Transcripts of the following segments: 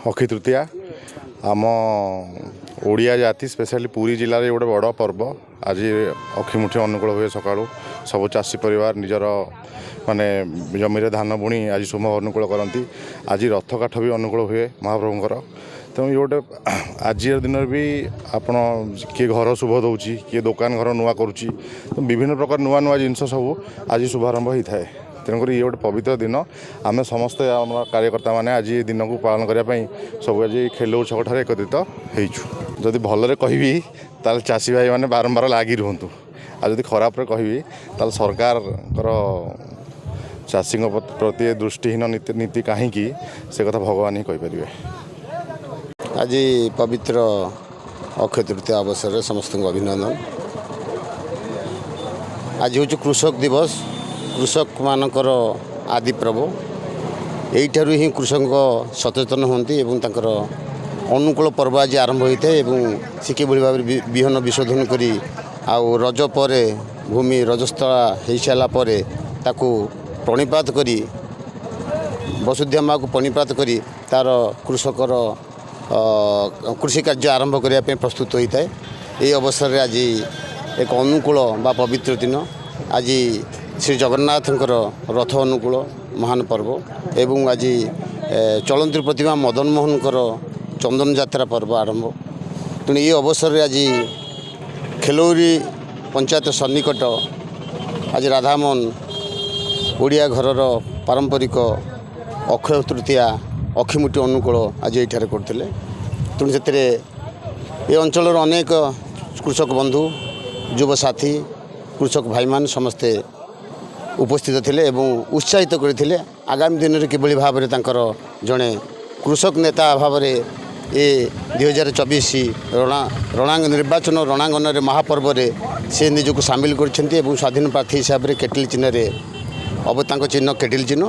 ଅକ୍ଷୟ ତୃତୀୟା ଆମ ଓଡ଼ିଆ ଜାତି, ସ୍ପେଶାଲି ପୁରୀ ଜିଲ୍ଲାରେ ଗୋଟେ ବଡ଼ ପର୍ବ। ଆଜି ଅକ୍ଷିମୁଠି ଅନୁକୂଳ ହୁଏ। ସକାଳୁ ସବୁ ଚାଷୀ ପରିବାର ନିଜର ମାନେ ଜମିରେ ଧାନ ବୁଣି ଆଜି ଶୁଭ ଅନୁକୂଳ କରନ୍ତି। ଆଜି ରଥ କାଠ ବି ଅନୁକୂଳ ହୁଏ ମହାପ୍ରଭୁଙ୍କର। ତେଣୁ ଇଏ ଗୋଟେ ଆଜିର ଦିନରେ ବି ଆପଣ କିଏ ଘର ଶୁଭ ଦେଉଛି, କିଏ ଦୋକାନ ଘର ନୂଆ କରୁଛି, ତ ବିଭିନ୍ନ ପ୍ରକାର ନୂଆ ନୂଆ ଜିନିଷ ସବୁ ଆଜି ଶୁଭାରମ୍ଭ ହୋଇଥାଏ। ତେଣୁକରି ଇଏ ଗୋଟେ ପବିତ୍ର ଦିନ। ଆମେ ସମସ୍ତେ ଆମର କାର୍ଯ୍ୟକର୍ତ୍ତାମାନେ ଆଜି ଏ ଦିନକୁ ପାଳନ କରିବା ପାଇଁ ସବୁ ଆଜି ଖେଲଉ ଛକଠାରେ ଏକତ୍ରିତ ହେଇଛୁ। ଯଦି ଭଲରେ କହିବି, ତାହେଲେ ଚାଷୀ ଭାଇମାନେ ବାରମ୍ବାର ଲାଗି ରୁହନ୍ତୁ, ଆଉ ଯଦି ଖରାପରେ କହିବି, ତାହେଲେ ସରକାରଙ୍କର ଚାଷୀଙ୍କ ପ୍ରତି ଦୃଷ୍ଟିହୀନ ନୀତି କାହିଁକି, ସେ କଥା ଭଗବାନ ହିଁ କହିପାରିବେ। ଆଜି ପବିତ୍ର ଅକ୍ଷୟ ତୃତୀୟା ଅବସରରେ ସମସ୍ତଙ୍କୁ ଅଭିନନ୍ଦନ। ଆଜି ହେଉଛି କୃଷକ ଦିବସ, କୃଷକମାନଙ୍କର ଆଦି ପର୍ବ। ଏଇଠାରୁ ହିଁ କୃଷକ ସଚେତନ ହୁଅନ୍ତି ଏବଂ ତାଙ୍କର ଅନୁକୂଳ ପର୍ବ ଆଜି ଆରମ୍ଭ ହୋଇଥାଏ ଏବଂ ସେ କିଭଳି ଭାବରେ ବିହନ ବିଶୋଧନ କରି ଆଉ ରଜ ପରେ ଭୂମି ରଜସ୍ଥଳା ହୋଇସାରିଲା ପରେ ତାକୁ ପ୍ରଣିପାତ କରି, ବସୁଧା ମାଆକୁ ପ୍ରଣିପାତ କରି ତା'ର କୃଷକର କୃଷି କାର୍ଯ୍ୟ ଆରମ୍ଭ କରିବା ପାଇଁ ପ୍ରସ୍ତୁତ ହୋଇଥାଏ। ଏହି ଅବସରରେ ଆଜି ଏକ ଅନୁକୂଳ ବା ପବିତ୍ର ଦିନ। ଆଜି ଶ୍ରୀ ଜଗନ୍ନାଥଙ୍କର ରଥ ଅନୁକୂଳ ମହାନ ପର୍ବ ଏବଂ ଆଜି ଚଳନ୍ତି ପ୍ରତିମା ମଦନ ମୋହନଙ୍କର ଚନ୍ଦନ ଯାତ୍ରା ପର୍ବ ଆରମ୍ଭ। ତେଣୁ ଏହି ଅବସରରେ ଆଜି ଖେଲୌରି ପଞ୍ଚାୟତ ସନ୍ନିକଟ ଆଜି ରାଧାମୋହନ ଓଡ଼ିଆ ଘରର ପାରମ୍ପରିକ ଅକ୍ଷୟ ତୃତୀୟା ଅକ୍ଷିମୁଠି ଅନୁକୂଳ ଆଜି ଏଇଠାରେ କରୁଥିଲେ। ତେଣୁ ସେଥିରେ ଏ ଅଞ୍ଚଳର ଅନେକ କୃଷକ ବନ୍ଧୁ, ଯୁବସାଥୀ, କୃଷକ ଭାଇମାନେ ସମସ୍ତେ ଉପସ୍ଥିତ ଥିଲେ ଏବଂ ଉତ୍ସାହିତ କରିଥିଲେ ଆଗାମୀ ଦିନରେ କିଭଳି ଭାବରେ ତାଙ୍କର ଜଣେ କୃଷକ ନେତା ଭାବରେ ଏ 2024 ରଣାଙ୍ଗ ନିର୍ବାଚନ ରଣାଙ୍ଗନରେ ମହାପର୍ବରେ ସେ ନିଜକୁ ସାମିଲ କରିଛନ୍ତି ଏବଂ ସ୍ୱାଧୀନ ପ୍ରାର୍ଥୀ ହିସାବରେ କେଟିଲ ଚିହ୍ନରେ ତାଙ୍କ ଚିହ୍ନ କେଟିଲ ଚିହ୍ନ,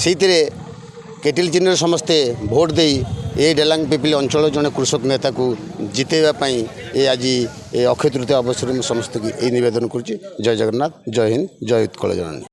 ସେଇଥିରେ କେଟିଲ ଚିହ୍ନରେ ସମସ୍ତେ ଭୋଟ ଦେଇ ଏ ଡେଲାଙ୍ଗ ପିପିଲି ଅଞ୍ଚଳ ଜଣେ କୃଷକ ନେତାକୁ ଜିତେଇବା ପାଇଁ ଏ ଆଜି ଏ ଅକ୍ଷୟ ତୃତୀୟା ଅବସରରେ ମୁଁ ସମସ୍ତଙ୍କୁ ଏଇ ନିବେଦନ କରୁଛି। ଜୟ ଜଗନ୍ନାଥ, ଜୟ ହିନ୍ଦ, ଜୟ ଉତ୍କଳ ଜନନୀ।